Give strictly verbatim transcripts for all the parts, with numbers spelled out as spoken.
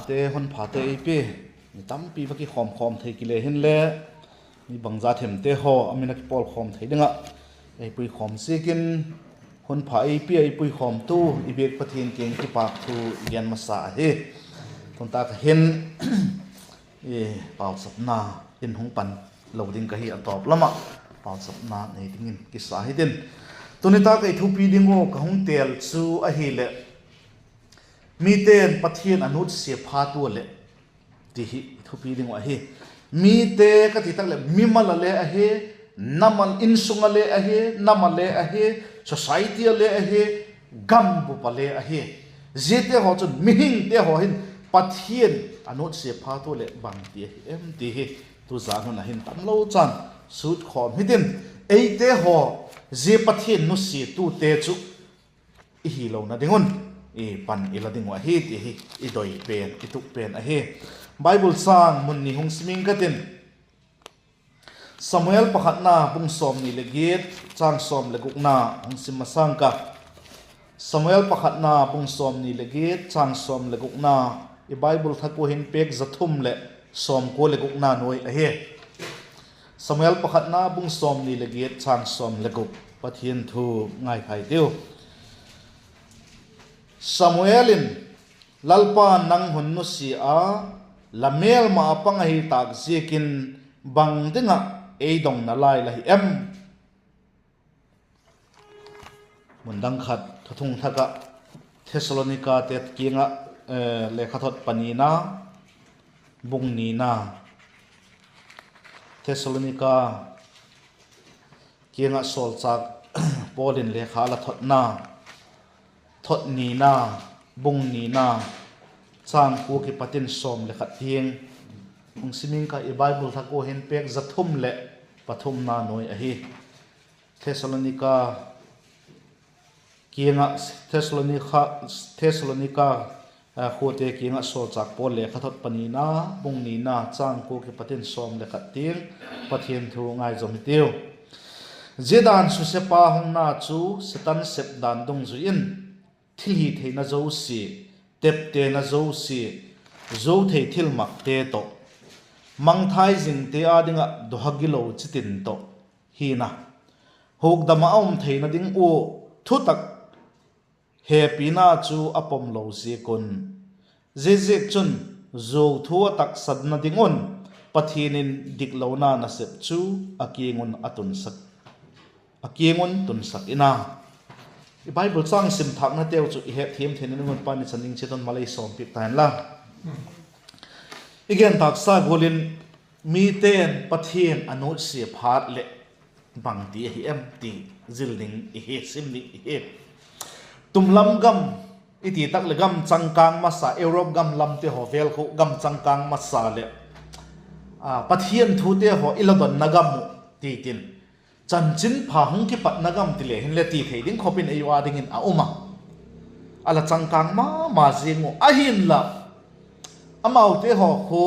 Te hun phate ei pia, mi tampi va kikhawm khawm thei kile hinle, mi bangza themte haw a min a kipawl khawm thei ding ah ei pui khawm ziakin, hun pha ei pia ei pui khawmtu i biak Pathian kiang kipâk thu i gen masa ahi. Tun tak ah hin pauchapna in hung pan lo ding ka hi, a tawp lam ah pauchapna nei dingin kisa hitin. Tuni tak ah i thupi ding ua ka hung têl chu ahileh, mite'n Pathian a nutsia phat ua leh, ti hi i thupi ding uh ahi. Mite ka ti tak leh mimal a le ahi, namal insung a le ahi, nam a le ahi, society a le ahi, gambup a le ahi. Ziate haw chun mihingte haw hin Pathian a nutsia phat ua leh bangti ahi em ti hi tu zan hun ah hin tamlo chan sut khawm hitin, eite haw zia Pathian nutsiatute chu i hilona ding un i pan i la ding uh ahi ti hi i doi pen, i tup pen ahi. Bible châng mun ni hung sim ing ka tin. Samuel pakhatna bung sawmni leh giat, châng sawm leh gukna hung sim masang ka. Samuel pakhatna bung sawmni leh giat, châng sawm leh gukna, i Bible thak ua hin pêk za thum leh sawmkua leh gukna nuai ahi. Samuel pakhatna bung sawmni leh giat, châng sawm leh guk, Pathian thu ngai thei tiu. Samuel in, Lalpa'n nang hun nusia a, la mêlma ah pang ahi tâk ziakin bang ding ah ei dong nalai la hi em? Mundang khat, Thuthung Thak ah Thessalonikate kiang ah, eh, lekhathot panina, bung nina. Thessalonika kiang ah sawlchâk Paul in lekha la thotna, thot nina, bung nina, châng kua kipat in sawm leh khat tiang hung sim ing ka, i Bible thak ua hin pêk za thum leh pathumna nuai ahi. Thessalonika kiang ah, Thessalonika, Thessalonika, a, khuate kiang ah sawlchâk Paul lekhathot panina, bung nina, châng kua kipat in sawm leh khat tiang Pathian thu ngai zom hitiu. Zia dan susepa hungna chu Setan sep dan dungzui in, thilhitheina zosia, teptena zosia, zuauthei thilmakte tawh, mangthai zingte â ding ah dawha gilo chitin tawh, hina, hukdam ah a um theina ding ua thutak hepina chu a pom lo ziak un. Ziaziakchun, zuau thu a taksana ding un Pathian in diklona nasep chu a kiang un a tunsak, a kiang un tunsak in a. I Bible châng sim thâknateu chu i hetthiam theina ding un Pa'n i chan ding chiat un malei sawmpiak ta inla. I gen tâksa gual in, mite'n Pathian a nutsia phat leh bangti ahi em ti zil ding i hi, sim ding i hi. Tumlam gam i ti tak leh gam changkâng masa, Europe gam lamte haw vel khu gam changkâng masa leh, a, Pathian thute haw i la donna gam uh ti tin, chanchinpha hung kipatna gam ti le hinle ti thei ding khop in ei ua dingin a um a. A la changkâng ma ma zing uh ahinla, amaute haw khu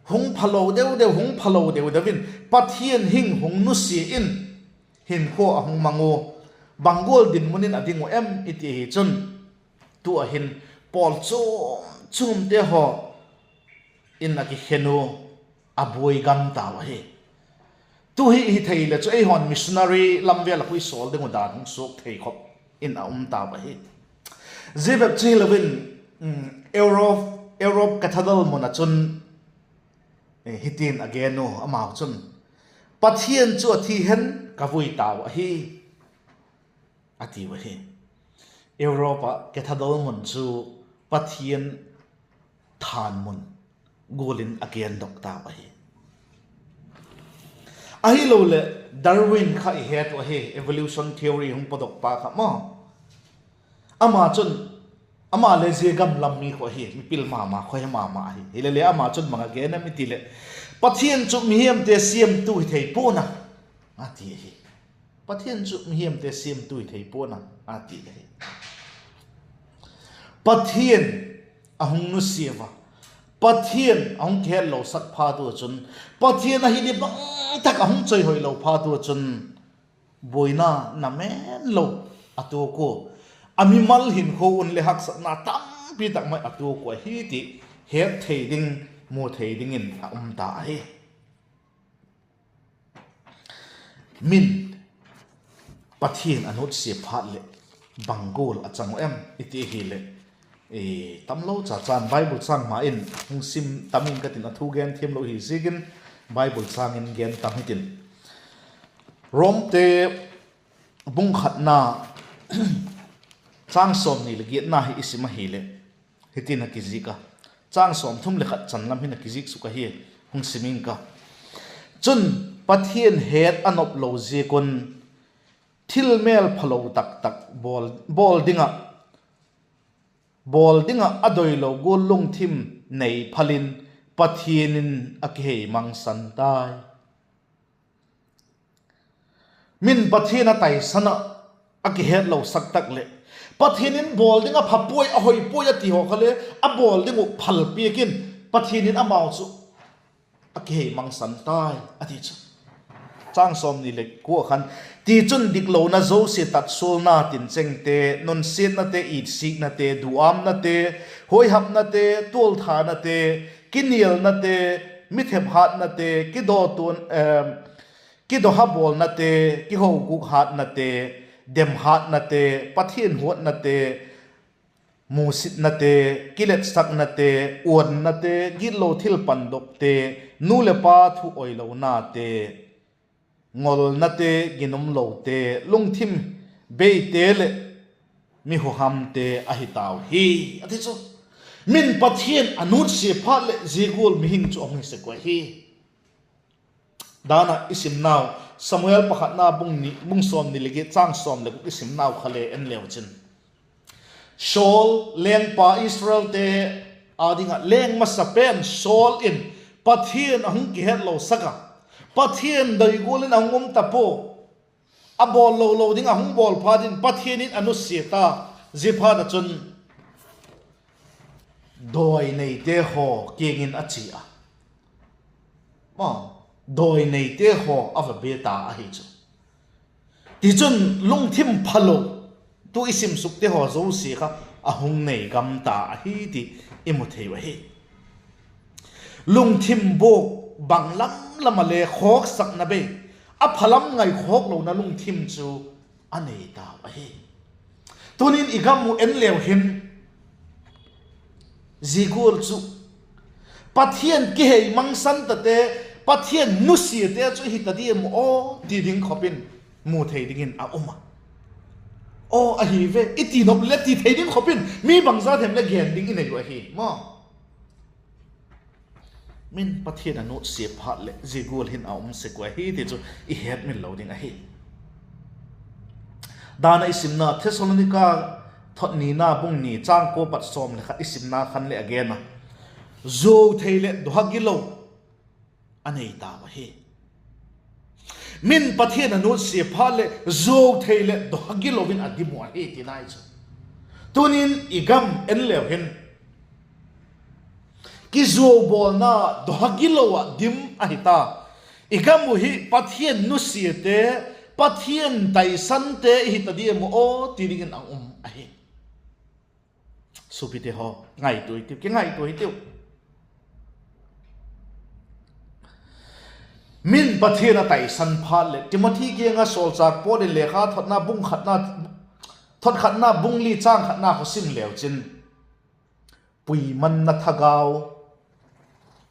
hung phalo deu deu, hung phalo deu deu in, Pathian hing hung nusia in, hinkhua a hung mang ua, bang gual dinmun in a ding uh em i ti hi chun, tu ah hin pawl chuam chuamte haw in a kikhen ua, a buai gam tau ahi. Tu hi hi thei leh chu eihaw'n missionary lam vel ah khu i sawl ding uh dan hung suak thei khop in a um tau ahi. Zia bep chu hilo in, Europe, Europe Cathedral mun ah chun, hitin a gen u, amau chun, Pathian chu a thi hen ka vui tau ahi, a tiu ahi. Europe ah Cathedral mun chu Pathian thân mun gual in a gendok tau ahi. Ahiloleh Darwin kha i het uh ahi, evolution theory hung pawtdok pa kha maw. Ama chun, ama le zia gam lam mi khu ahi, mipil ma ma, khawhe ma ma ahi. Hilele ama chun bang a gen em i ti leh, Pathian chu mihiamte siamtu hi thei pua'n a, a ti ahi. Pathian chu mihiamte siamtu hi thei pua'n a, a ti ahi. Pathian a hung nusia ua, Pathian a hung kihetlosak phat ua chun, Pathian a hile bang tak a hung chawihoilo phat ua chun, buaina na men lo a tuak ua, a mimal hinkhua un le haksatna tam pi tak mai a tuak uh ahi ti het thei ding, mu thei dingin a um ta ahi. Min Pathian a nutsia phat leh bang gual a chang uh em i ti ahileh, tamlo cha chan Bible châng ma in hung sim tam ing ka tin, a thu gen thiamlo hi ziakin Bible châng in gen tam hitin. Romte bung khatna châng sawmni leh giatna hi i sim ahileh, hitin a kizik a, châng sawmthum leh khat chan lam hin a kizik suk ahi. Hung sim ing ka. Chun, Pathian het a nop lo ziak un thil mêlphalo tak tak bawl ding ah, bawl ding ah a doilo gual lungthim nei phal in Pathian in a kiheimangsan tai. Min Pathian a taisan ah, a kihetlosak tak leh, Pathian in bawl ding a pha puai, a hoi puai a ti haw kha le, a bawl ding uh phalpiak in Pathian in amau chu a kiheimangsan tai a ti chu. Châng sawmni leh kua khan, tichun diklona zosia, tatsualna, tinchengte, nunsiatnate, itsiknate, duâmnate, huaihapnate, tualthanate, kinialnate, mi thep hâtnate, kido, kidokha bawlnate, kihoguk hâtnate, dem hâtnate, Pathian huatnate, musitnate, kiletsaknate, uannate, gitlo thil pandokte, nu leh pa thu oilonate, ngolnate, ginumlote, lungthim beite leh mi huhamte ahi tau hi, a ti chu. Min Pathian a nutsia phat leh zia gual mihing chu a hung hi sek uh ahi. Dan ah i simnau, Samuel pakhatna bung sawmni leh giat châng sawm leh guk i simnau kha le en leu chin, Saul, lengpa, Israelte â ding ah leng masa pen Saul in Pathian a hung kihetlosak a, Pathian doi gual in a hung um ta pua. A bawl lo lo ding a hung bawl phat in Pathian in a nusia ta. Ziaphat ah chun dawineite haw kiang in a chia a, dawineite haw a va be ta ahi chu. Tichun, lungthim phalo, tu i simsukte haw zosia kha a hung nei gam ta ahi ti i mu thei uh ahi. Lungthim buak bang lam lam ah le khawksakna bei, a phalam ngaikhawk lona lungthim chu a nei tau ahi. Tunin i gam uh en leu hin, zia gual chu Pathian kiheimangsan tate, Pathian nusiate chu i hi ta diam aw ti ding khop in mu thei dingin a um a. Aw ahi ve i ti nop le ti thei ding khop in mi bangza hem le gen ding i nei uh ahi maw. Min Pathian a nutsia phat leh zia gual hin a um sek uh ahi ti chu i hetmil lo ding ahi. Dan ah i simna Thessalonika thot nina bung ni châng kua pat sawm leh khat i simna khan leh a gen a, zuau thei leh dawha gilo a nei tau ahi. Min Pathian a nutsia phat leh zuau thei leh dawha gilo in a dim uh ahi ti nai chu. Tunin i gam en leu hin, kizuau bawlna, dawha gilo ah dim ahi ta. I gam uh hi Pathian nusiate, Pathian taisante i hi ta diam aw ti dingin a um ahi. Suapite haw, ngaitua hitiu, kingaitua hitiu. Min Pathian a taisan phat leh Timothi kiang ah sawlchâk Paul in lekha thot khatna bung li châng khatna kha sim leu chin, puimanna thagau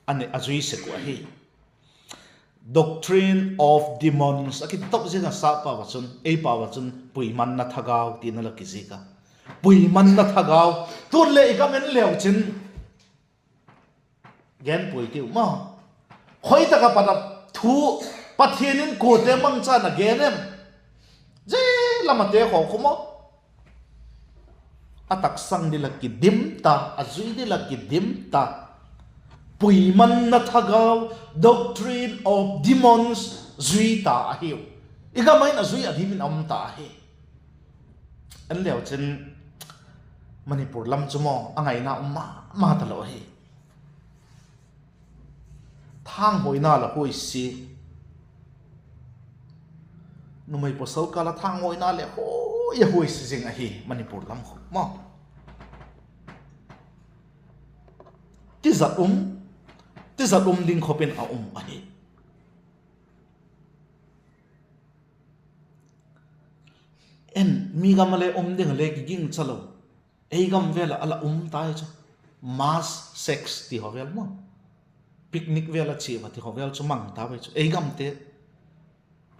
a zui sek uh ahi. Doctrine of Demons a kiti top ziang a, sap pau ah chun, ei pau ah chun puimanna thagau tina la kizik a. Puimanna thagau, tun leh i gam en leu chin, gen puai tiu maw. Khoi tak ah pat a thu Pathian in kuate mangchan a gen em? Zia lam ate khaw khu maw, a taksang dil ah kidim ta, a zui dil ah kidim ta. Puimanna thagau, doctrine of demons, zui ta ahiu. I gam ah hin a zui a dim in a um ta ahi. En leu chin, Manipur lam chu maw a ngaina um ma ma talo ahi. Thanghoina la huaisi, numei pawsal kâl ah thanghoina leh huai a huaisi zing ahi Manipur lam khu maw. tizat um, tizat um ding khop in a um ahi. En, mi gam ah le um ding ah le kigingcha lo, ei gam vel ah a la um tai chu. Mass sex ti haw vel maw, picnic vel a chia va ti haw vel chu mang tau ei chu. Ei gamte,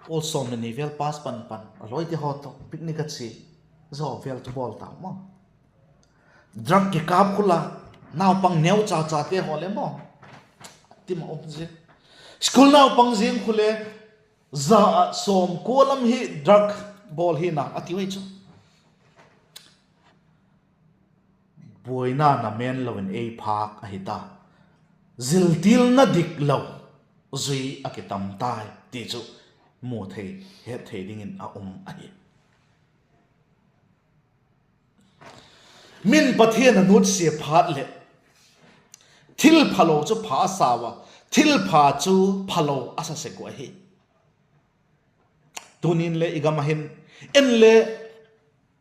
pawl sawm leh ni vel pass pan pan a lawite haw tawh picnic a chia, zaw vel chu bawl tau maw. Drug kikâp khul a, naupang neu cha chate haw le maw, ti ma um zia. School naupang zing khu le, za ah sawmkua lam hi drug bawl hi na a tiu ei chu. Buaina na men lo in ei phâk ahi ta, ziltilna dik lo zui a kitam tai ti chu mu thei, het thei dingin a um ahi. Min Pathian a nutsia phat leh, thil phalo chu pha a sau a, thil pha chu phalo a sa sek uh ahi. Tuni'n le i gam ah hin, en le,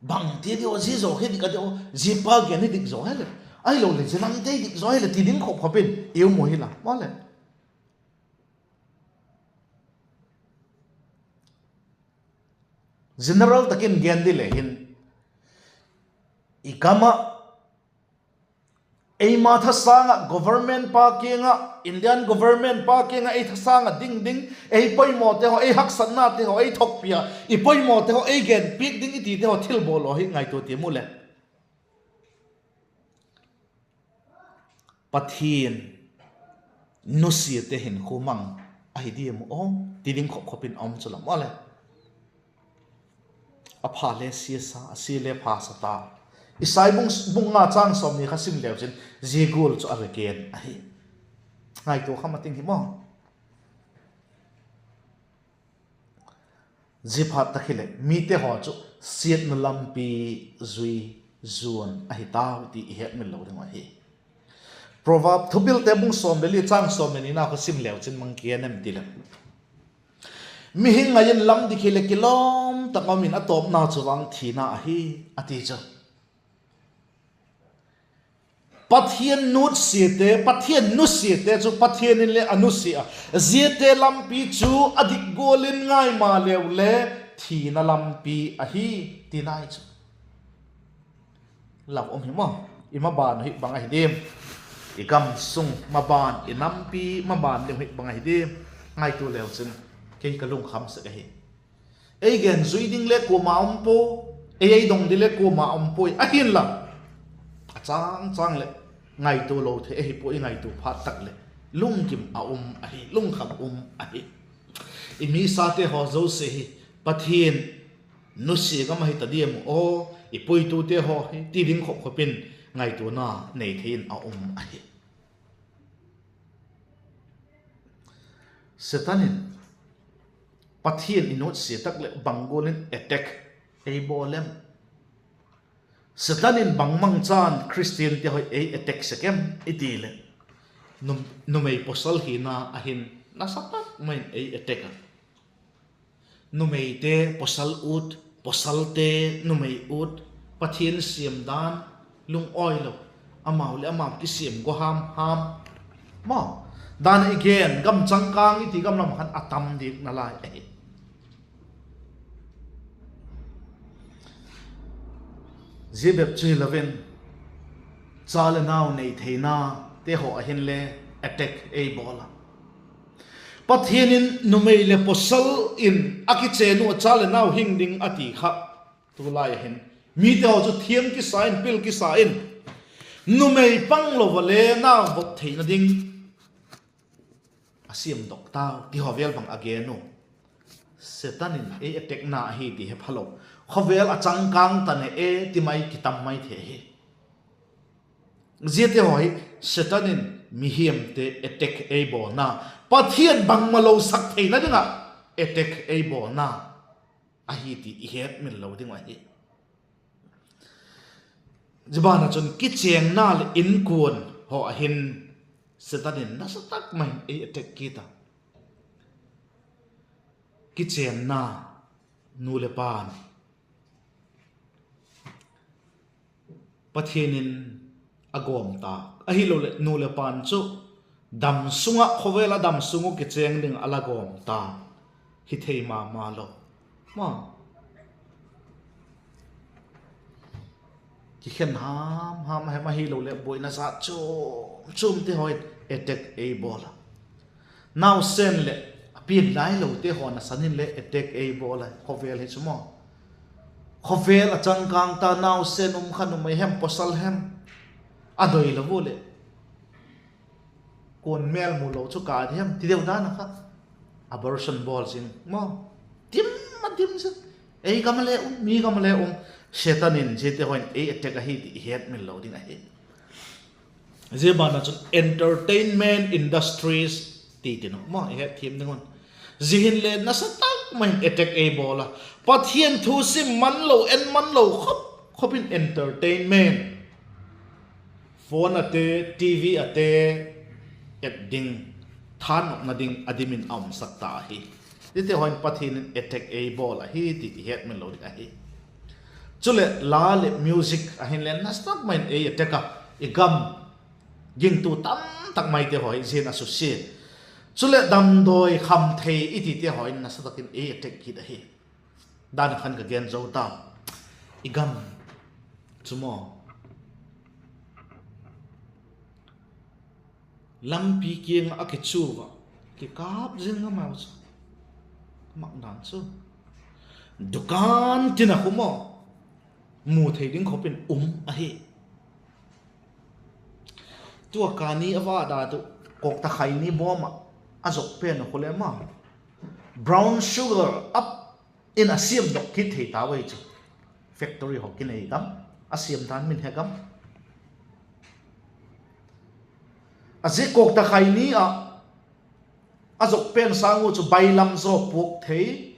bangti di aw, zia zaw hi dik a di aw, zia pa gen hi dik zaw hileh, ahiloleh zia lamte dik zaw hileh ti ding khop khop in i um uh hi la maw leh. General tak in gen di le hin, i gam ah eima thasâng ah government pa kiang ah, Indian government pa kiang ah ei thasâng ah ding ding, ei poimawte haw, ei haksatnate haw ei thokpi a, i poimawte haw ei genpiak ding i tite haw thilbawl haw hi ngaitua tiam u le, Pathian nusiate hinkhua mang ahi diam aw, ti ding khop khop in a um chu lam aw le. A pha le sia sa, a sia le pha sa ta. Isai bung, bung nga châng sawmni kha sim leu chin, zia gual chu a la gen ahi. Ngaitua kha ma ting hi maw. Zia phat tak hileh mite haw chu siatna lampi zui zuan ahi tau ti i hetmil lo ding uh ahi. Proverb, Thupilte bung sawm leh li châng sawm leh nina kha sim leu chin mang kian em ti leh, mihing ngai in lam dik hileh kilawm tak um in a tawpna chu vang thina ahi, a ti chu. Pathian nutsiate, Pathian nusiate chu Pathian in le a nusia a, ziate lampi chu a dik gual in ngai maleu le thina lampi ahi, ti nai chu. Lau um hi maw, i maban hi bang ahi diam, i gam sung maban, i nampi maban ding hi bang ahi diam, ngaitua leu chin kei ka lungkham sek ahi. Ei gen zui ding le kuama um pua, ei, ei dong ding le kuama um puai, ahinla a châng châng leh ngaitua lo thei ahi pua, i ngaitua phat tak leh lunggim a um ahi, lungkham um ahi. I misate haw zosia hi Pathian nusia gam ahi ta diam aw, i puitute haw hi ti ding khop khop in ngaituana nei thei in a um ahi. Satan in Pathian i nutsia tak leh bang gual in attack ei bawl em? Satan in bangmangchan Christiante haw ei attack sek em i ti leh, numei pawsal hina a hin nasa tak mai in ei attack a. Numeite pawsal ut, pawsalte numei ut, Pathian siam dan lungawi lo, amau leh amau kisiam gua ham ham, maw, dan i gen gam changkâng i ti gam lam khan a tam diak nalai ahi. Zia bep chu hilo in, cha leh nau nei theinate haw a hin le attack ei bawl a. Pathian in numei leh pawsal in a kichen uh a cha leh nau hing ding a ti kha, tulai a hin mite haw chu thiam kisa in, pil kisa in, numei pang lo va le nau vop theina ding a siamdok tau ti haw vel bang a gen uh. Satan in ei attackna ahi ti he phalo, khawvel a changkâng ta ne e ti mai kitam mai thei hi. Ziate haw hi Satan in mihiamte attack ei bawlna, Pathian bangmalo sak theina ding ah attack ei bawlna ahi ti i hetmil lo ding uh ahi. Zia ban ah chun kichênna leh inkuan haw a hin Satan in nasa tak mai in ei attack kit a. Kichênna, nu leh pa'n Pathian in a gawm ta. Ahiloleh nu leh pa'n chu damsung ah, khawvel ah damsung uh kichêng ding a la gawm ta. Hi thei ma ma lo. Ma kikhen ham ham a hem ahiloleh buaina zat chuam chuamte haw in attack ei bawl a. Nausen leh a pian nai lote haw nasan in le attack ei bawl a, khawvel hi chu maw. Khawvel a changkâng ta, nausen um kha, numei hem pawsal hem, a doi lo u leh kuan mêl mu lo chu ka di hem ti deu dan a kha abortion bawl zing maw. Dim a dim zing. Ei gam a le um, mi gam a le um. Setan in ziate haw in ei attack ahi ti i hetmil lo ding ahi. Zia ban ah chun entertainment industries ti tin u maw, i hetthiam ding un. Zia hin le nasa tak mai in attack ei bawl a. Pathian thu sim man lo, en man lo khop khop in entertainment, phone ate, TV ate et ding, thanopna ding a dim in a umsak ta ahi. Ziate haw in Pathian in attack ei bawl ahi ti i hetmil lo ding ahi. Chuleh la leh music a hin le nasa tak mai in ei attack a, i gam gingtu tam tak maite haw hi zia in a susia. Chuleh damdawi khamthei i tite haw in nasa tak in ei attack kit ahi. Dan a khan ka gen zo ta. I gam chu maw, lampi kiang ah a kichu ah kikâp zing a mau chu, makdan chu dukan tin a khu maw, mu thei ding khop in um ahi. Tua kani a va da tu, kawkta khaini bawm ah a zok pen khu le maw, brown sugar up in a siamdok kit thei tau ei chu. Factory haw kinei gam, a siam dan min he gam. A zia kawkta khaini ah a zok pen sâng u chu bailam zaw puak thei,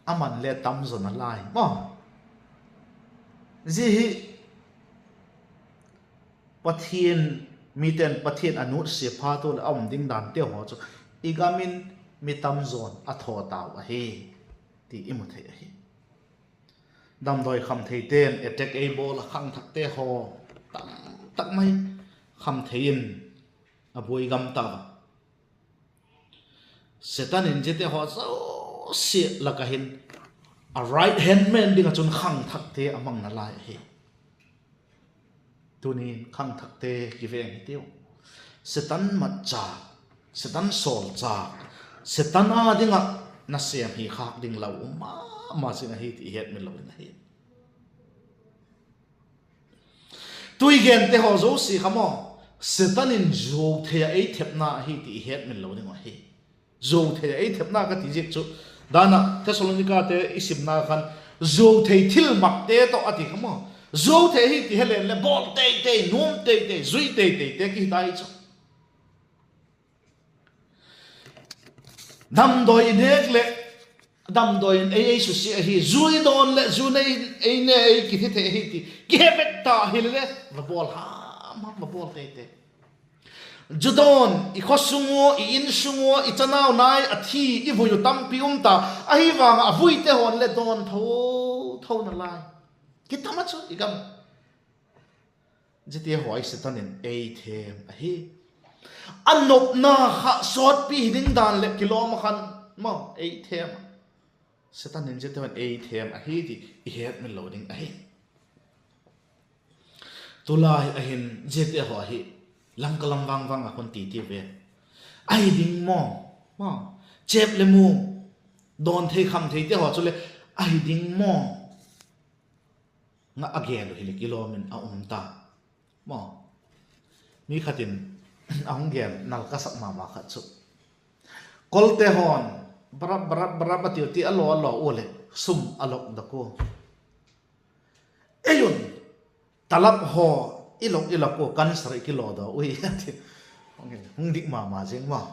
a man le tam zaw nalai maw. Zia hi Pathian, mite'n Pathian a nutsia phat u leh a um ding dante haw chu i gam in mi tam zaw'n a thaw tau ahi ti i mu thei ahi. Damdawi khamtheite'n attack ei bawl a, khangthakte haw tam tak mai khamthei in a buai gam ta a. Setan in ziate haw zosia lak ah hin a right hand man ding ah chun khangthakte a mang nalai ahi. Tuni'n khangthakte kiveng hitiu. Setan matchâk, Setan sawlchâk, Setan â ding ah nasêm hi khâk ding lau um ma ma zing ahi ti i hetmil lo ding ahi. Tui gente haw zosia kha maw, Setan in zuau thei ah ei thepna ahi ti i hetmil lo ding uh ahi. Zuau thei ah ei thepna ka ti ziak chu, dan ah Thessalonikate i simna khan, zuau thei thilmakte tawh a ti kha maw. Zuau thei ahi ti he leng leh bawl tei tei, nuam tei tei, zui tei teite kihi ta hi chu. Damdawi i nêk leh damdawi in ei ei susia ahi, zui dawn leh zu nei in ei ne ei kithi thei ahi ti kihe vek ta hile le, va bawl ham ham, va bawl tei tei. Zu dawn, i khaw sung ua, i in sung ua, i chanau nai a thi, i vui uh tampi um ta. Ahi vang ah a vuite haw'n le dawn tho tho nalai. Kitam a chu i gam. Ziate haw hi Setan in ei thêm ahi. A nopna kha sawtpi hi ding dan leh kilawm a khan maw ei thêm a. Setan in ziate haw'n ei thêm ahi ti i hetmil lo ding ahi. Tulai ah hin ziate haw hi Lamka lam vang vang ah khun ti ti ve. Ahi ding maw, maw, chêp le mu, dawn thei kham theite haw chule ahi ding maw, ngah a gen uh hileh kilawm in a um ta. Maw, mi khat in a hung gen nal ka sak ma ma khat chu, kolte haw'n barap barap barap a tiu ti a law a law ua leh sum a lok dok ua. Ei un, talap haw i lok i lok ua, cancer i kilaw daw ui, a ti. Hung dik ma ma zing maw.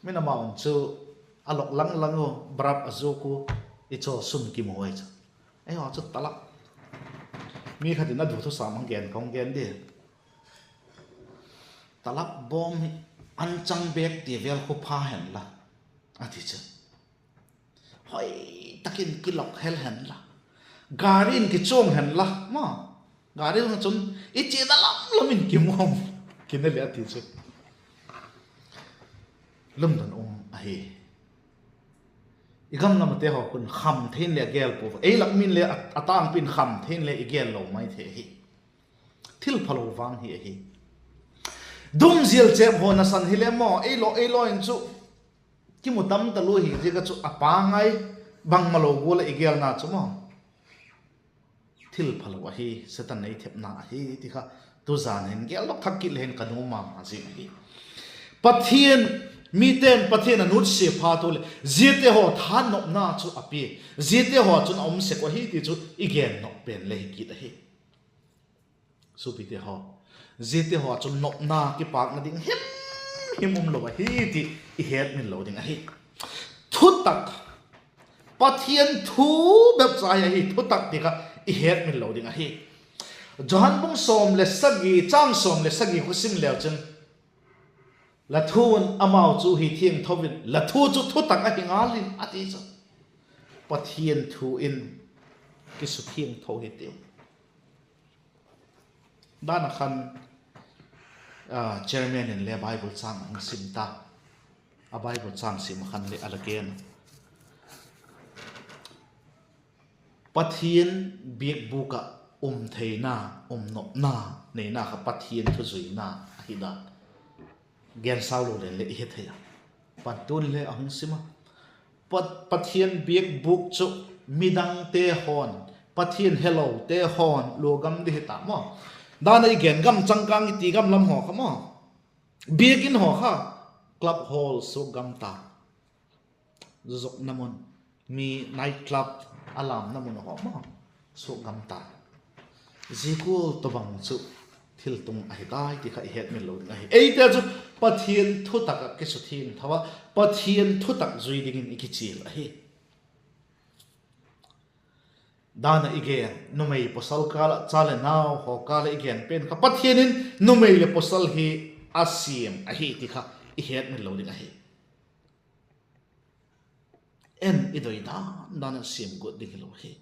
Min ama un chu a lok lang lang ua, barap a zuak ua, i chaw sum kimu ai chu. Ei haw chu talap. Mi khat in a du thusam hung gen ka hung gen di. Talap bawm hi an chang bêk ti vel khu pha hen la, a ti chu. Hoi tak in kilok hel hen la, gari in kichuang hen la maw. Gari lam chun i chiana lam lam in kimu, kine le a ti chu. Lamdang um ahi. I gam lamte haw khun kham thei in le a gel pua, ei lak min le a, a tângpi in kham thei in le i gel lo mai thei ahi. Thil phalo vang hi ahi. Dum zial chêp haw nasan hile maw, ei law ei law in chu kimu tam talua hi ziak a chu a pangai, bangmalo gual ah i gelna chu maw, thil phalo ahi, Setan ei thepna ahi ti kha tuzan hin geldok thak kit le hin ka nuam ma ma zing ahi. Pathian, mite'n Pathian a nutsia phat u leh ziate haw thanopna chu a pia, ziate haw chun a um sek uh ahi ti chu i gen nop pen le hi kit ahi. Suapite haw, ziate haw chun nopna, kipâkna ding him him um lo ahi ti i hetmil lo ding ahi. Thutak, Pathian thu bep cha hi ahi, thutak ti kha i hetmil lo ding ahi. Johan bung sawm le sagi, châng sawm le sagi khu sim leu chun, La thu'n amau chu hi thiangtho in, la thu chu thutak ahi ngal in, a ti chu. Pathian thu in kisuthiangtho hi tiu. Dan a khan, chairman in le Bible châng a hung sim ta. A Bible châng sim a khan le a la gen. Pathian biakbûk ah um theina, um nopna neina kha Pathian thu zuina ahi dan gen sau lo len leh i he thei a. Pantu'n le a hung sim a, Pat-, Pathian biakbûk chu midangte haw'n, Pathian helote haw'n lua gam di hi ta maw. Dan a i gen gam changkâng i ti gam lam haw kha maw, biakin haw kha, club hall suak gam ta. Zozopna mun, mi night club a lamna mun haw maw, suak gam ta. Zia gual tawhbang chu thiltung ahi tai ti kha i hetmil lo ding ahi. Eite chu Pathian thutak ah kisuthiangtho a, Pathian thutak zui dingin i kichial ahi. Dan a i gen, numei pawsal kâl ah, cha leh nau haw kâl ah i gen pen kha Pathian in numei leh pawsal hi a siam ahi ti kha i hetmil lo ding ahi. En i doi dan dan a siam guat ding hilo ahi.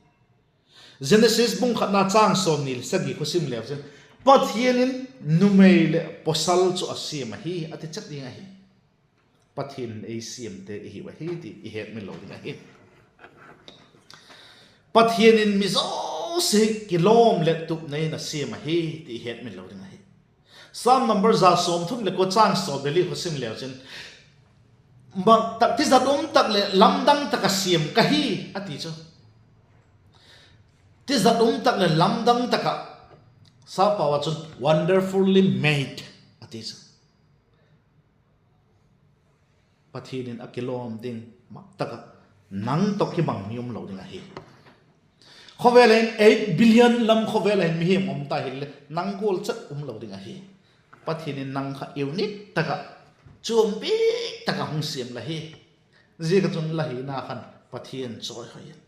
Genesis bung khatna châng sawmni leh sagi khu sim leu chun, Pathian in numei leh pawsal chu a siam ahi a ti chet ding ahi. Pathian in ei siamte i hiu ahi ti i hetmil lo ding ahi. Pathian in mi zosia kilawm leh tupna in a siam ahi ti i hetmil lo ding ahi. Sam number za sawmthum leh kua châng sawm leh li khu sim leu chun, tak, tizat um tak leh lamdang tak ah siam ka hi, a ti chu. Tizat um tak leh lamdang tak ah, sapau ah chun wonderfully made a ti chu. Pathian in a kilawm ding mak tak ah, nang tawh kibang mi um lo ding ahi. Khawvel ah hin eight billion lam khawvel ah hin mihing um ta hile, nang gual chet um lo ding ahi. Pathian in nang kha unique tak ah, chuam bik tak ah hung siam la hi. Ziak ah chun la hina khan Pathian chawihoi in,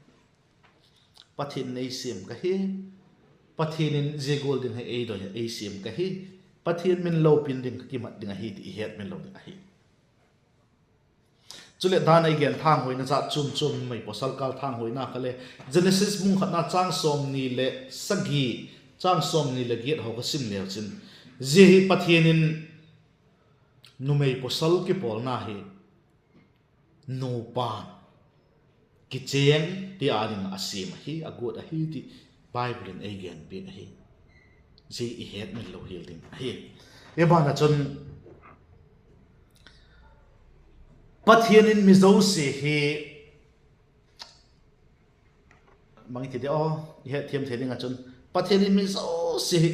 Pathian in ei siam ka hi, Pathian in zia gual ding hi ei doi, ei siam ka hi, Pathian min lopina ding ka kimat ding ahi ti i hetmil lo ding ahi. Chuleh dan a i gen thanghuaina zat chuam chuam numei pawsal kâl thanghuaina kha le, Genesis bung khatna châng sawmni leh sagi, châng sawmni leh giat haw ka sim leu chun, zia hi Pathian in numei pawsal kipawlna hi nupa kichêng ti â ding ah a siam ahi, a guat ahi ti Bible in ei gen piak ahi. Zia i hetmil lo hial ding ahi. Hi ban ah chun Pathian in mi zosia hi, bang i ti di aw, i hetthiam thei ding ah chun, Pathian in mi zosia hi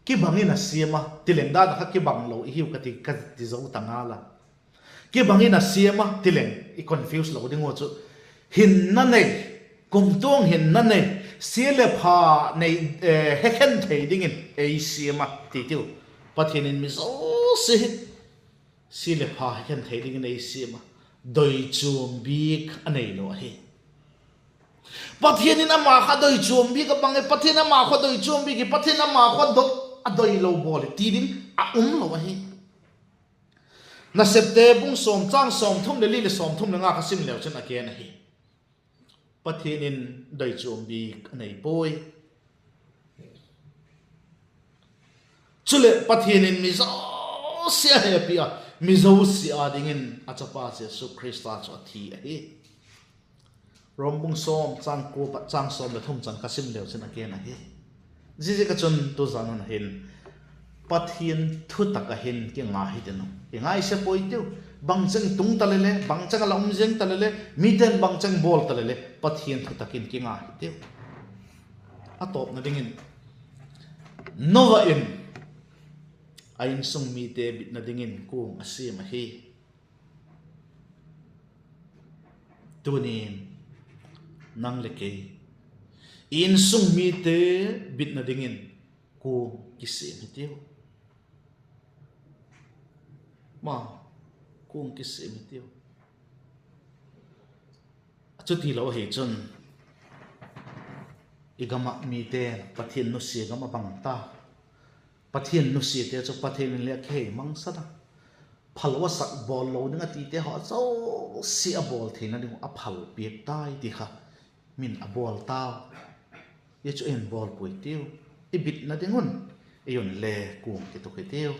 kibang in a siam a, tileng dan ah kha kibang lo i hiu ka ti, ka ti zo ta ngal a. Kibang in a siam a tileng i confuse lo ding uh chu, hinna nei, kumtuang hinna nei, sia leh pha nei, hekhen thei dingin ei siam a ti tiu. Pathian in mi zosia hi sia leh pha hekhen thei dingin ei siam a, doichuam bik a neilo ahi. Pathian in ama kha doichuam bik a bang e, Pathian ama kha doichuam bik hi, Pathian ama kha dot a doilo bawl hi ti ding a um lo ahi. Nasepte bung sawm châng sawmthum leh li leh sawmthum leh nga kha sim leu chun a gen ahi. Pathian in doichuam bik a nei puai. Chuleh Pathian in mi zosia a hepi a, mi zosia â dingin a chapa Jesu Khrista chu a thi ahi. Rom bung sawm châng kua pat châng sawm leh thum chan ka sim leu chin a gen ahi. Ziaziak ah chun tuzan hun ah hin Pathian thutak ah hin kinga hitiu, kingaise puai tiu. Bangcheng tung ta leh le, bangcheng a la um ziang ta leh le, mite'n bangcheng bawl ta leh le, Pathian thutak in kinga hitiu. A tawpna dingin, Noah in a insung mite bitna dingin kuang a siam ahi. Tunin nang leh kei, i insung mite bitna dingin kuang kisiam hitiu. Ma, kuang kisiam hitiu. A chutilo ahi chun, i gam ah mite'n Pathian nusia gam a bang ta. Pathian nusiate chu Pathian in le a kihei mangsan a, phalo a sak bawl lo ding a tite haw zosia a bawl theina ding uh a phal piak tai ti kha min a bawl tau. Zia chu ei hun bawl puai tiu. I bitna ding un, ei un le kuang kituk hitiu.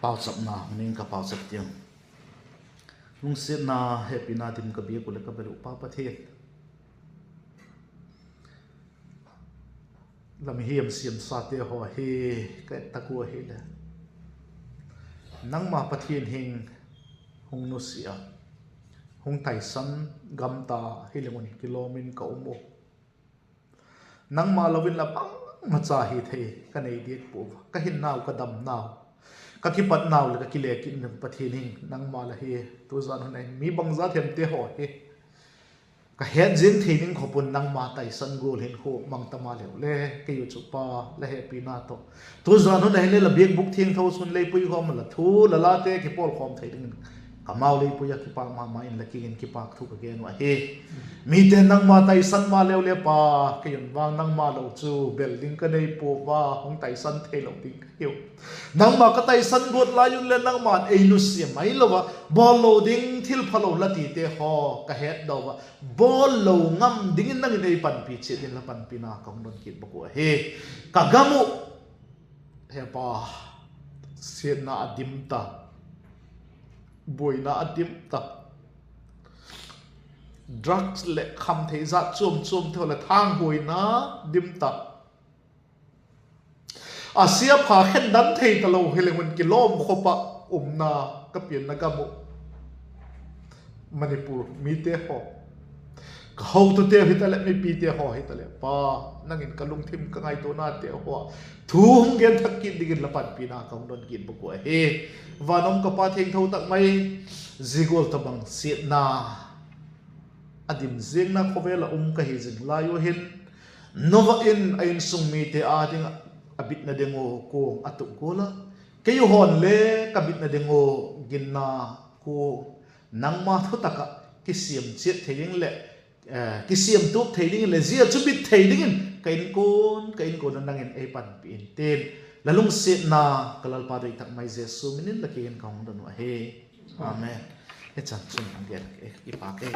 Pauchapna hun in ka pauchap tiu. Lungsiatna, hepina dim ka biak uh leh ka bel uh Pa Pathian, la mihing siamsate haw hi ka et tak ua hileh, nangma Pathian hing hung nusia a, hung taisan gam ta hileng un kilawm in ka um u. Nangma lo in la bangmacha hi thei ka nei diak pua a, ka hinnau, ka damnau, ka kipatnau leh ka kile kit ding Pathian hing nangma la hi. Tuzan hun a hin mi bangza themte haw hi ka het ziang thei ding khop un nangma taisan gual hinkhua mang ta maleu le, kei u chu Pa, la hepina tawh tuzan hun a hin le la biakbûk thiangtho chun lei pui khawm a, la thu la late kipawlkhawm thei dingin ka mau lei pui a, kipâk ma ma in la kiang in kipâk thu ka gen uh ahi. Mite'n nangma taisan maleu le Pa, kei un vang nangma lo chu bel ding ka nei pua a, hung taisan theilo ding ka hiu. Nangma ka taisan guat lai un le nangma'n ei nusia mailo a, bawl lo ding thil phalo la tite haw ka hetdok a, bawl lo ngam dingin nang in ei panpi chiat in la panpina ka hung don kit bak uh ahi. Ka gam uh, he Pa, siatna a dim ta, buaina a dim ta, drugs leh khamthei zat chuam chuamte haw leh thanghuaina dim ta, a sia pha khen dan thei talo hileng un kilawm khop ah umna ka pianna gam uh Manipur mite haw, ka hotuteu hitaleh mipite haw hitaleh Pa, nang in ka lungthim ka ngaituanate haw ah thu hung gen thak kit dingin la panpina ka hung don kit bak uh ahi. Van um ka Pa thiangtho tak mai, zia gual tabang siatna a dim ziangna khawvel ah um ka hi zing lai ua hin, Noah in a insung mite â ding ah a bitna ding ua kuang a tuk gual a, kei u haw'n le ka bitna ding ua ginna kuang, nangma thutak ah kisiam chiat thei ding leh, kisiam tuak thei dingin leh zia chu bit thei dingin ka inkuan, ka inkuan ah nang in ei panpi intin, la lungsiatna ka Lalpa doi tak mai Jesu min in la kiang in ka hung don uh ahi. Amen. I chan chun a gen, kipâk e.